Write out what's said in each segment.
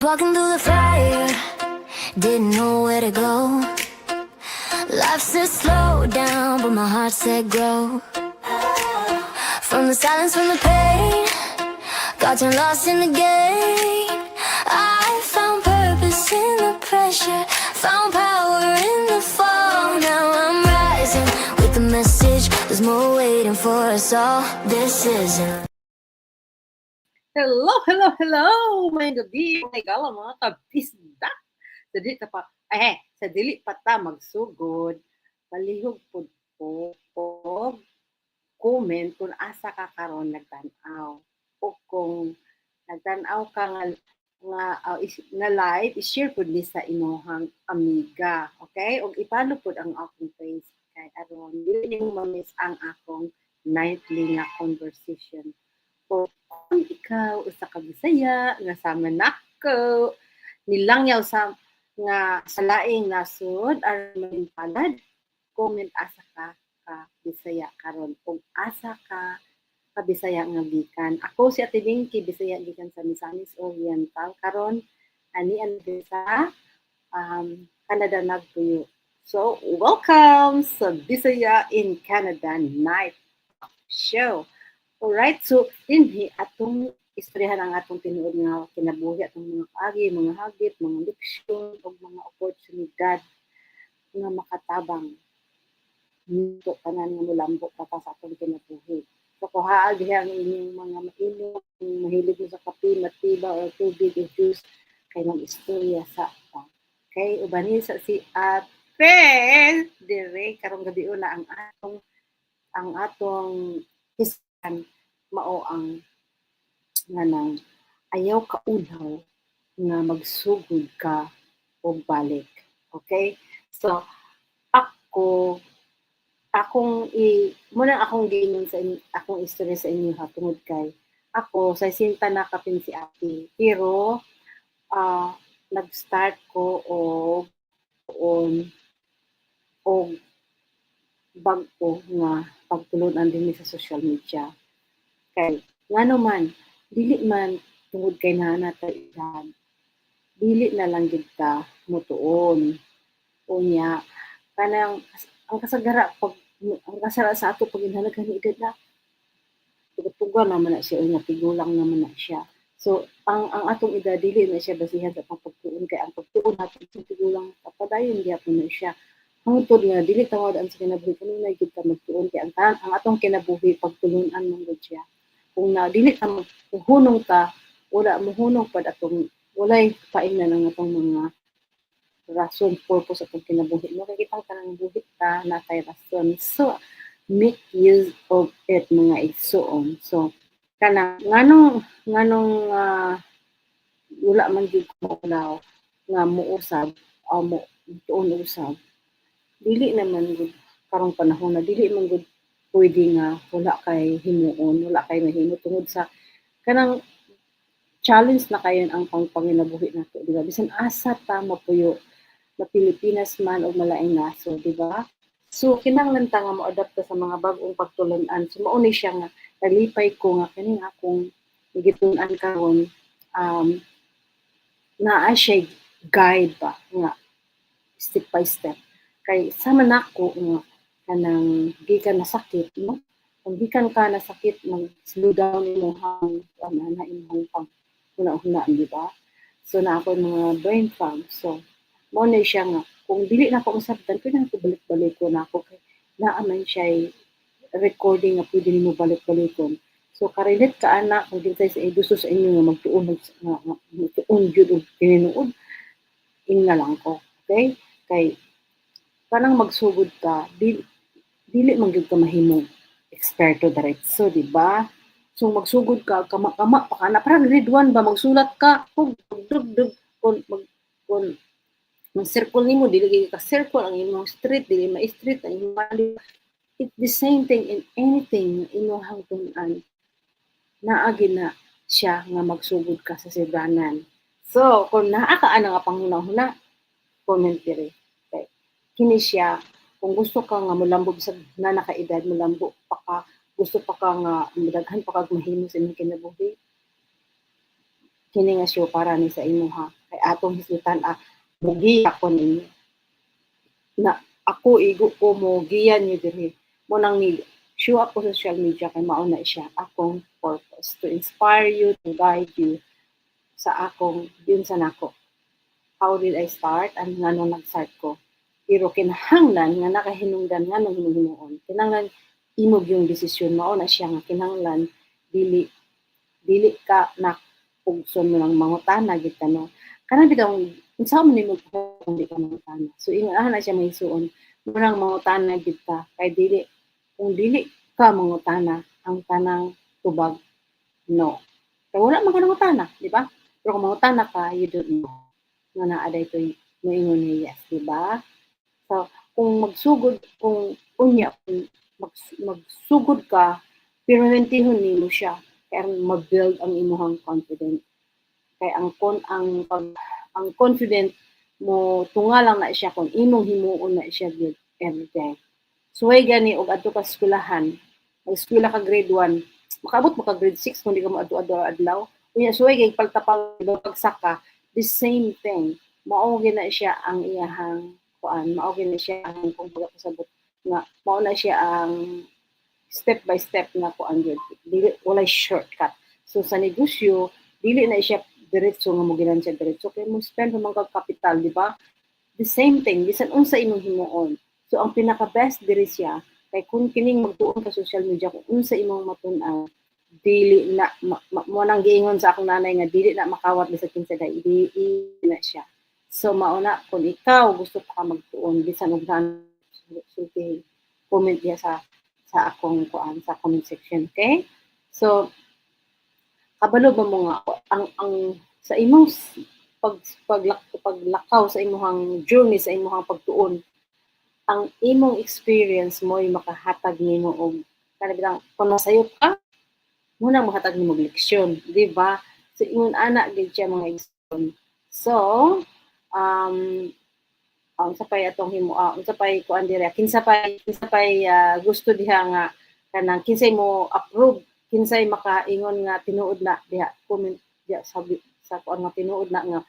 Walking through the fire, didn't know where to go. Life said slow down, but my heart said grow. From the silence, from the pain, got turned lost in the game. I found purpose in the pressure, found power in the fall. Now I'm rising with the message: there's more waiting for us all. This isn't Hello, hello, hello! Maayong gabii, mga higala, mga kabisdak. Sa dili ta pa, eh, sa dili pa ta magsugod, palihog pud ko og comment kung asa ka karon nagtan-aw. O kung nagtan-aw ka nga live, i-share pud ni sa imong amiga, okay? Og i-follow pud ang akong page kay aron dili nimo ma-miss ang akong nightly nga conversation. O kung ikaw usa ka Bisaya nga sama nako nilangyaw sa nga sa laing nasod aron palad, comment asa ka ka Bisaya karon ug asa ka ka Bisaya nga gikan. Ako si Ate Dinky, Bisaya gikan sa Misamis Oriental. Karon ani ang sa Canada nagtuyo. So welcome sa Bisaya in Canada Night Show. Alright, so dinhi atong istoryahan ang atong tinuod nga kinabuhi, atong mga kaagi, mga hagit, mga leksyon ug mga oportunidad nga makatabang nito tanan nga mulambo pa ta sa atong kinabuhi. So kuhaa diha ang inyong mga mainom, kung mahilig mo sa kape, matiba or tubig o juice kay mag-istorya sa ta. Okay, ubani sa si Ate dire karong gabi una ang atong hisan mao ang nganang ayaw kaulaw nga magsugod ka og balik. Okay? So, ako, akong i muna akong giingon sa akong istorya sa inyo ha, tungod kay ako sa sinta na kapin si ate, pero nag-start ko og on og bag-o nga pagtulon-an dinhi sa social media kay ngano man dili man tungod kay naa na tay edad, dili na lang gid ka motuon. Unya kanang ang kasagara pag ang kasara sa ato pag inhalagan ni edad na tuga naman na siya, unya tigulang naman na siya. So ang atong edad dili na siya basihan sa atong pagtuon kay ang pagtuon nato sa tigulang padayon gyapon na siya hangtod nga dili ta mawadaan sa kinabuhi. Kanunay gid ta magtuon kay ang atong kinabuhi pagtulun-an man gud siya. Kung na dili ta hunong ta, wala mohunong pad atong, walay paingnan ang atong mga rason, purpose atong kinabuhi mo kay kitang kanang buhi ta natay rason. So make use of it, mga igsuon. So kanang nganong wala man gyud ko maulaw nga muusab o mo tuon usab, dili naman gud karong panahon na dili man gud pwede nga wala kay himuon, wala kay mahimo tungod sa kanang challenge na kayon ang pangpanginabuhi nato, di ba? Bisan asa ta mapuyo, na Pilipinas man o malaing nasod, di ba? So kinahanglan ta nga mo-adapt ta sa mga bag-ong pagtulun-an. So mao ni siya nga nalipay ko nga kining akong gitun-an karon naa siya guide ba nga step by step kay sama nako nga kanang gikan nasakit, no? Kung gikan ka nasakit, mag slow down imong ano na imong pang huna-huna, di ba? So naa ako mga brain fog. So mao na siya nga kung dili na ako masabtan, pwede na ako balik-balikon ako kay naa man siya recording nga pwede nimo balik-balikon. So ka-relate ka ana kung kinsay sa gusto sa inyo nga magtuon nga magtuon gyud og tinuod, ingna lang ko. Okay? Kay kanang magsugod ka, dili, dili man gyud ka mahimong eksperto diretso, di ba? So magsugod ka, kama-kama pa ka na, parang grade 1 ba, magsulat ka, kung dug dug kung mag kung mag circle nimo, dili gyud ka circle ang imong street, dili ma-street ang imong. It's the same thing in anything nga imong tun-an, naa gyud na siya nga magsugod ka sa sibranan. So kung naa ka ana nga panghuna-huna, comment diri. Okay. Kini siya, kung gusto ka nga mulambo bisag na nakaedad, mulambo pa ka, gusto pa ka nga daghan pa kag mahimo sa imong kinabuhi, kinahanglan ka nga magsugod og Kini nga show para ni sa imuha kay atong hisgutan, mugiya ko ninyo na ako, igo ko mo giya niyo diri mo nang ni show up ko sa social media kay mao na siya akong purpose, to inspire you, to guide you sa akong yun sa nako, how did I start and ngano nag-start ko. Pero kinahanglan nga nakahinungdan nga nung hinuon, kinahanglan imog yung desisyon. Mao na siya nga kinahanglan dili dili ka na pugson mo ng mangutana gid ka, no? Kana bitaw, unsa man nimo kung di ka mangutana? So ingon ana na siya, mga igsuon, murang mangutana gid ka kay dili, kung dili ka mangutana, ang tanang tubag no, kay wala man ka nangutana, di ba? Pero kung mangutana ka, you don't know nga naa daytoy moingon ni yes, di ba? So kung magsugod, kung unya kung magsugod ka, permanentihon nimo siya kay aron ma-build ang imuhang confident, kay ang kon ang pag ang confident mo tunga lang na siya kung imong himuon na siya gyud every day. Suway gani og adto ka eskwelahan, mag-eskwela ka grade 1, makaabot mo ka grade 6 kung di ka mo adto-adto adlaw? Unya suway kay paltapal pagsak ka, the same thing. Mao gyud na siya ang iyahang kuan, mao gyud na siya ang kung pasabot nga mao na siya ang step by step nga kuan gyud. Dili, walay shortcut. So sa negosyo, dili na siya diretso nga mo ginan siya diretso kay mo spend pa man kag kapital, di ba? The same thing bisan unsa imong himuon. So ang pinaka best diri siya kay kung kining magtuon ka social media, kung unsa imong matun-an, dili na mo nang giingon sa akong nanay nga dili na makawat bisag kinsa dai, di na siya. So mao na, kung ikaw gusto pa ka magtuon bisan og sulti, comment diya sa akong kuan, sa comment section, okay? So kabalo ba mo nga ang sa imong paglakaw sa imong journey, sa imong pagtuon, ang imong experience mo'y makahatag nimo og kana bitang kung nasayop ka mo nang mahatag nimo og leksyon, di ba? So ingon ana gid siya, mga igsoon. So unsa pay atong himo, unsa pay kuan diri, kinsa pay gusto diha nga kanang kinsay mo approve, kinsay makaingon nga tinuod na diha, comment diha sa kuan nga tinuod na nga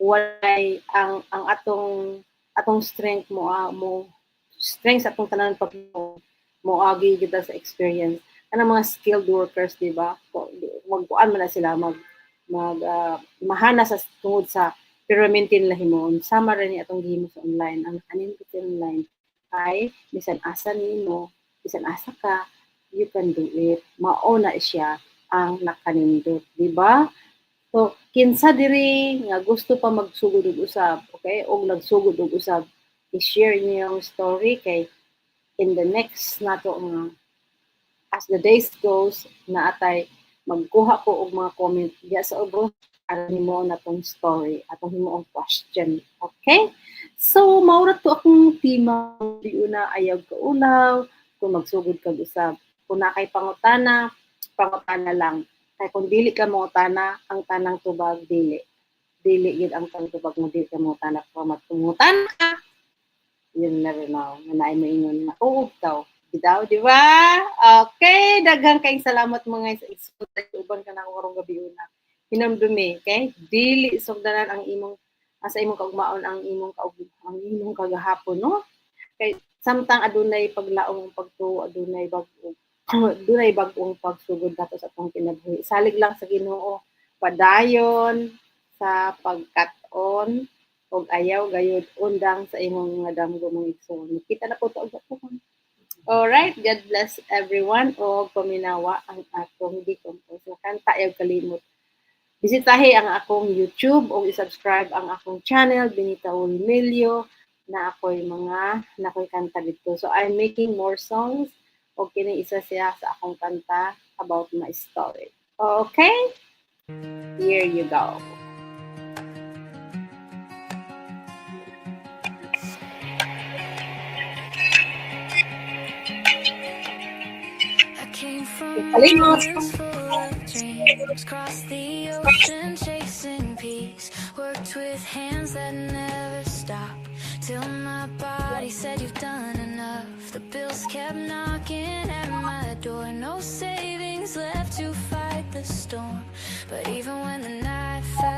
walay ang atong strength mo, mo strength sa atong tanan pag mo agi kita sa experience kanang mga skilled workers, di ba? Magkuan man na sila, mag mag mahana sa tungod sa pero maintain la himuon. Sama ra ni atong gihimo sa online. Ang kanindot sa online ay bisan asa nimo, bisan asa ka, you can do it. Mao na siya ang nakanindot, di ba? So kinsa diri nga gusto pa magsugod og usab, okay, og nagsugod og usab, i-share niyo ang story kay in the next nato nga as the days goes na atay magkuha ko og mga comment diya sa ubos aron himo na tong story, atong himuong question, okay? So mao ra to akong tema di una. Ayaw kaulaw kung magsugod kag usab. Kung naa kay pangutana, pangutana lang, kay kung dili ka mangutana, ang tanang tubag dili. Dili gid ang tanang tubag mo dili ka mangutana. Kung mangutana ka, you never know nga naay moingon nga oo daw bitaw, di ba? Okay, daghang kayong salamat, mga igsoon. Uban ka na ako karong gabi una. Hinumdumi, okay? Dili sugdanan ang imong sa imong kaugmaon ang imong kagahapon, no? Kay samtang adunay paglaom, pagtuo, adunay bag-o, adunay bag-ong pagsugod nato sa atong kinabuhi. Salig lang sa Ginoo, padayon sa pagkat-on ug ayaw gayud undang sa imong mga damgo, mga igsoon. Kita na po to og gapon. Alright, God bless everyone o paminawa ang atong gi-compose na kanta. Ayaw kalimot. Bisitahi ang akong YouTube o i-subscribe ang akong channel, Benita Ulmilio, na ako'y mga na ako'y kanta dito. So I'm making more songs o kini isa siya sa akong kanta about my story. Okay? Here you go. I came from Kalimot. mountains full of dreams, crossed the ocean chasing peace, worked with hands that never stop, till my body said, "You've done enough." The bills kept knocking at my door, no savings left to fight the storm. But even when the night felt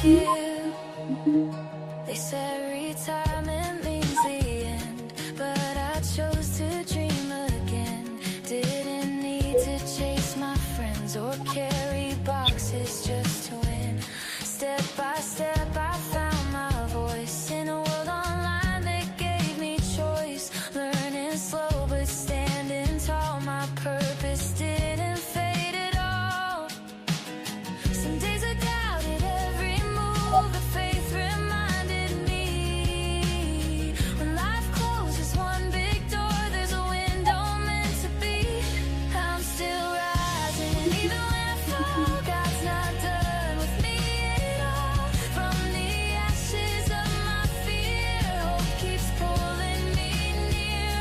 Give. They said retirement means the end, but I chose to dream again. Didn't need to chase my friends or carry boxes just to win. Step by step, I found my voice in a world online that gave me choice. Learning slow but standing tall. My purpose didn't fade at all. Some days I doubted every move, but faith reminded me. When life closes one big door, there's a window meant to be. I'm still rising, even when I fall. God's not done with me at all. From the ashes of my fear, hope keeps pulling me near.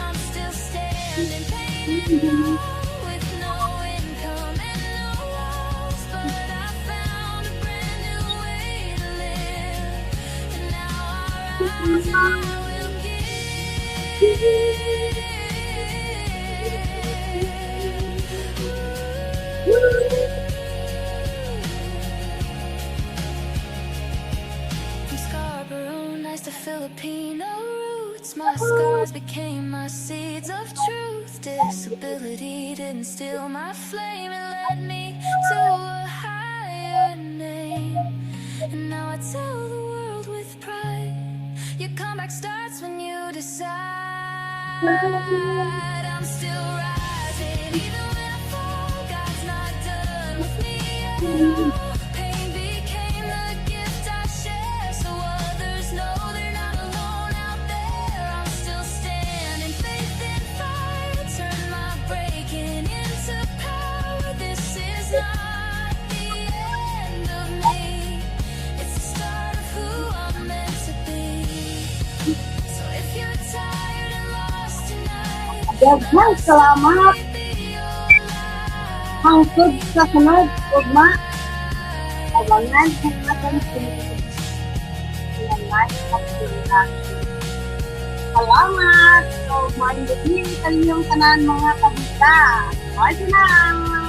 I'm still standing, pain and all, with no income and no walls. But I found a brand new way to live. And now I rise and I will give. From Scarborough nights to Filipino roots, my scars became my seeds of truth. Disability didn't steal my flame, it led me to a higher name. And now I tell the world with pride, your comeback starts when you decide. I'm still rising, even when I fall. God's not done with me at all. Pain became the gift I share, so others know they're not alone out there. I'm still standing, faith and fire. Turn my breaking into power. This is not the end of me. It's the start of who I'm meant to be. So if you're tired and lost tonight, Daghang salamat. Be your light. Hangtod sa sunod ugma. Abangan ang atong sunod na live at. Salamat! So, maayong gabii sa inyong tanan, mga kabita. Bye for now!